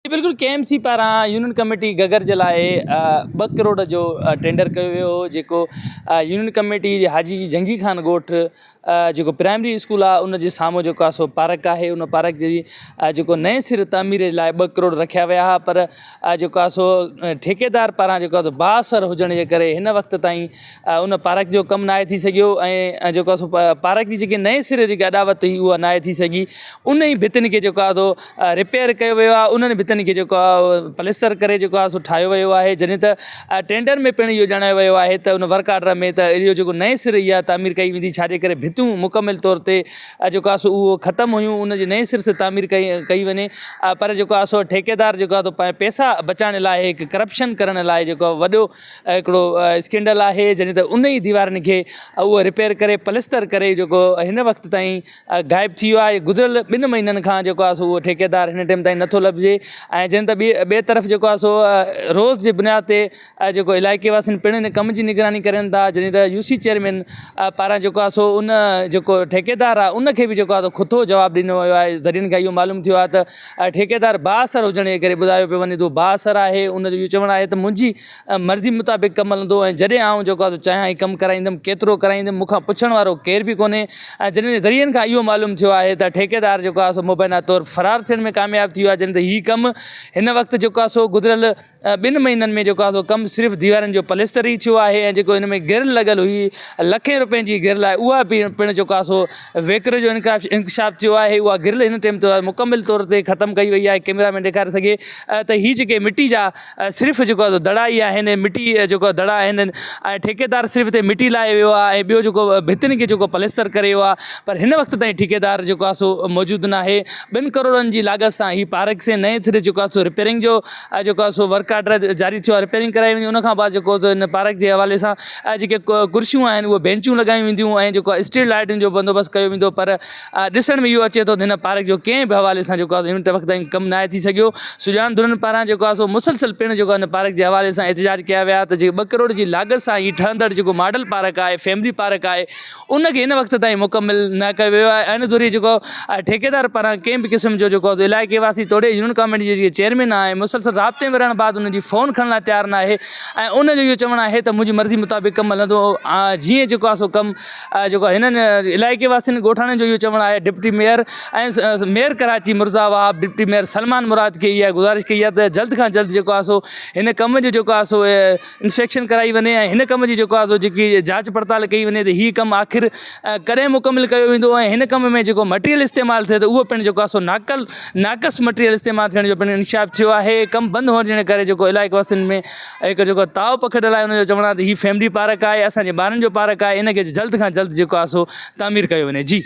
بلڪل K M C پاران union committee گگر جي لاء ٻه ڪروڙ جو ٽينڊر ڪيو ويو هو جيڪو يونين ڪميٽي جي حاجي جنگي خان ڳوٺ جيڪو پرائمري اسڪول آهي ان جي سامهون جيڪو آهي سو پارڪ آهي ان پارڪ جي جيڪو نئين سر تعمير جي لاء ٻه ڪروڙ رکيا ويا هئا پر جيڪو آهي سو ٺيڪيدار پاران جيڪو آهي سو بااثر هجڻ جي ڪري هن وقت تائين ان پارڪ جو ڪم ناهي ٿي سگهيو ۽ جيڪو آهي سو پارڪ جي جيڪي نئين سر جيڪي اڏاوت هئي اها ناهي ٿي سگهي ان ئي ڀتين کي جيڪو آهي سو رپيئر ڪيو ويو آهي انهن ڀتين کي جيڪو آهي پلستر ڪري جيڪو آهي سو ٺاهيو ويو آهي جڏهن ته ٽينڊر ۾ پڻ اهو ڄاڻايو ويو آهي ته ان ورڪ آرڊر ۾ ته اهو جيڪو نئين سر اها تعمير ڪئي ويندي ڇاجي ڪري ڀتيون مڪمل طور تي جيڪو آهي سو اهو ختم هيون ان جي نئين سر سان تعمير ڪئي ڪئي وڃي پر جيڪو آهي سو ٺيڪيدار جيڪو آهي سو پئسا بچائڻ لاء هڪ ڪرپشن ڪرڻ لاء جيڪو وڏو هڪڙو اسڪينڊل آهي جڏهن ته ان ئي ديوارن کي اهو رپيئر ڪري پلستر ڪري جيڪو هن وقت تائين غائب ٿي ويو آهي گذريل ٻن مهينن کان جيڪو آهي سو اهو ٺيڪيدار هن ٽيم تائين نٿو لڀجي ۽ جڏهن ته ٻي ٻئي طرف جيڪو آهي سو روز جي بنياد تي جيڪو علائقي واسين پڻ ان ڪم جي نگراني ڪرين ٿا جڏهن ته يو سي چيئرمين پاران جيڪو آهي سو ان جيڪو ٺيڪيدار آهي ان کي به جيڪو آهي سو کٿو جواب ڏنو ويو آهي ذريعن کان اهو معلوم ٿيو آهي ته ٺيڪيدار بااثر هجڻ جي ڪري ٻڌايو پيو وڃي ٿو بااثر آهي ان جو اهو چوڻ آهي ته منهنجي مرضي مطابق ڪم هلندو ۽ جڏهن آئون جيڪو آهي سو چاهيان هي ڪم ڪرائيندم ڪيترو ڪرائيندم مون کان پڇڻ وارو ڪير به ڪونهي ۽ جڏهن ذريعن کان اهو معلوم ٿيو آهي ته ٺيڪيدار جيڪو آهي سو مبينا طور فرار ٿيڻ ۾ ڪامياب ٿي ويو آهي جڏهن ته هي ڪم هن وقت جيڪو آهي سو گذريل ٻن مهينن ۾ جيڪو آهي سو ڪم صرف ديوارن جو پلستر ئي ٿيو آهي ۽ جيڪو هن ۾ گرل لڳل هئي لکين روپين جي گرل آهي اها به پڻ جيڪو آهي سو ويڪري جو انڪشاف ٿيو آهي اها گرل هن ٽيم تي مڪمل طور تي ختم ڪئي وئي آهي ڪيمرا مين ڏيکاري سگهي ته هي جيڪي مٽي جا صرف جيڪو آهي سو دڙا ئي آهن مٽي جيڪو آهي دڙا آهن ۽ ٺيڪيدار صرف هتي مٽي لائي ويو آهي ۽ ٻيو جيڪو ڀتين کي جيڪو پلستر ڪري ويو آهي پر هن وقت تائين ٺيڪيدار جيڪو آهي سو موجود ناهي ٻن ڪروڙن جي لاڳت سان هي پارڪ سي نئين سري جيڪو آهي سو رپيئرنگ جو جيڪو آهي سو ورڪ آرڊر جاري ٿيو آهي رپيئرنگ ڪرائي ويندي ان کان بعد جيڪو هن پارڪ جي حوالي سان جيڪي ڪرسيون آهن اهي بينچون لڳايون وينديون ۽ جيڪو اسٽريٽ لائٽن جو بندوبست ڪيو ويندو پر ڏسڻ ۾ اهو اچي ٿو ته هن پارڪ جو ڪنهن به حوالي سان جيڪو آهي هن وقت تائين ڪم ناهي ٿي سگهيو. سڄاڻ ڌرين پاران جيڪو آهي سو مسلسل پڻ جيڪو آهي هن پارڪ جي حوالي سان احتجاج ڪيا ويا ته جيڪي ٻه ڪروڙ جي لاڳت سان هي ٺهندڙ جيڪو ماڊل پارڪ آهي فيملي پارڪ آهي ان کي هن وقت تائين مڪمل نه ڪيو ويو آهي ان ذريعي جيڪو ٺيڪيدار پاران ڪنهن به قسم جو جيڪو آهي علائقي واسي توڙي يونين ڪاميٽي جي جيڪي چيئرمين آهي مسلسل رابطي ۾ رهڻ بعد ان جي فون کڻڻ لاء تيار ناهي ۽ ان جو اهو چوڻ آهي ته منهنجي مرضي مطابق ڪم هلندو جيئن جيڪو آهي سو ڪم جيڪو هنن علائقي واسين ڳوٺاڻن جو اهو چوڻ آهي deputy mayor ۽ mayor Karachi Mirza Wahab deputy mayor Salman Murad کي اها گذارش ڪئي آهي ته جلد کان جلد جيڪو آهي سو هن ڪم جو جيڪو آهي سو انسپيڪشن ڪرائي وڃي ۽ هن ڪم جي جيڪو آهي سو جيڪي جاچ پڙتال ڪئي وڃي ته هي ڪم آخر ڪڏهن مڪمل ڪيو ويندو ۽ هن ڪم ۾ جيڪو مٽيريل استعمال ٿئي ٿو اهو پڻ جيڪو آهي سو ناڪل ناقص مٽيريل استعمال ٿيڻ جو پڻ انڪشاف ٿيو آهي ڪم بند هئڻ جي ڪري جيڪو علائقي واسين ۾ هڪ جيڪو تاء پکڙيل آهي ان جو چوڻ آهي ته هي فيملي پارڪ آهي اسان جي ٻارن جو پارڪ آهي ان کي جلد کان جلد جيڪو آهي سو تعمير ڪيو وڃي جي.